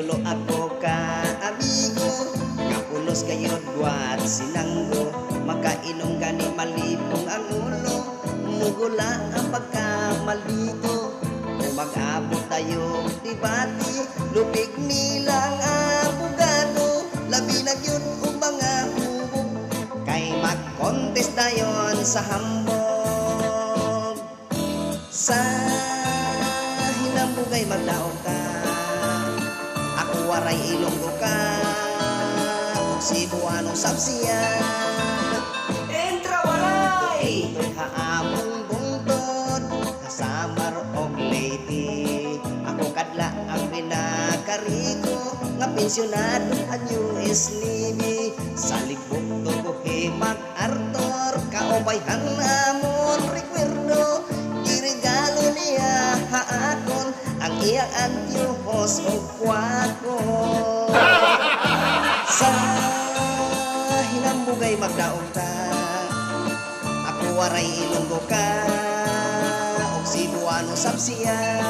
Tulo ako ka amigo nga pulos gayod guwat sinanggo. Makainom gani malipong ang ulo, mugula ang pagkamaldito. Kung mag-abot tayo debate, lupig nilang abogado. Labi na gyud og mga hubog kay mag-contest dayon sa hambog. Sa hinambugay magdaog ka, ako waray Ilonggo ka ug Cebuano sab siya. Entra waray! Ito'y haamong bungtod, Samar og Leyte. Ako kadla ang pinakariko nga pensyonado ang US Navy. Sa libok ko MacArthur, kaubay ang amon recuerdo. Giregalo niya haakon ang iyang antiyohos og kwako. Sa hinambugay magdaog ta, ako waray Ilonggo ka ug Cebuano sab siya.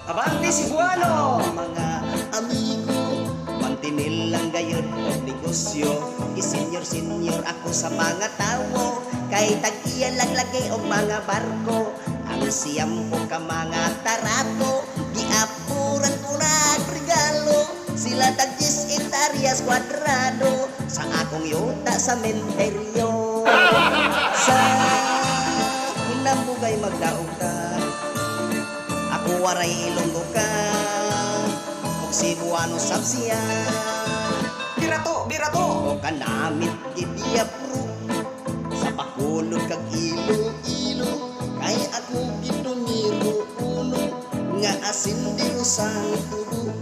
Abante Cebuano! Ang mga amigo mantinil lang gayud og negosyo. Isenyor senior ako sa mga tawo kay tag-iya lang lagi og mga barko. Ang siyam ko ka mga tarato giapuran ko nagregalo. Sila tag 10 hektaryas kwadrado sa akong yuta sa menteryo. Sa hinambugay magdaog ta, ako waray Ilonggo ka ug Cebuano sab siya. Birato, birato! O kanamit gid pro sa Bacolod kag Iloilo kay ako gid numero uno nga asindero sang tubo.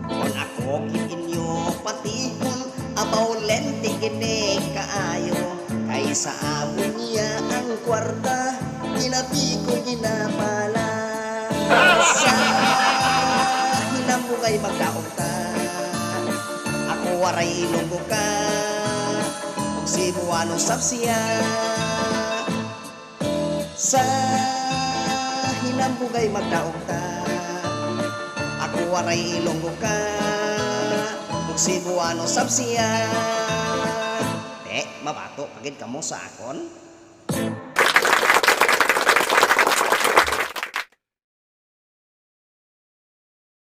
Kon ako gid inyo patihon, abaw lente gini kaayo kay sa amon niya ang kwarta ginabi ko ginapala. Sa hinambugay magdaog ta, ako waray Ilonggo ka ug Cebuano sab siya. Sa hinambugay magdaog ta, ako waray Ilonggo ka ug Cebuano sab siya. Te, mabato pagid kamo sa akon.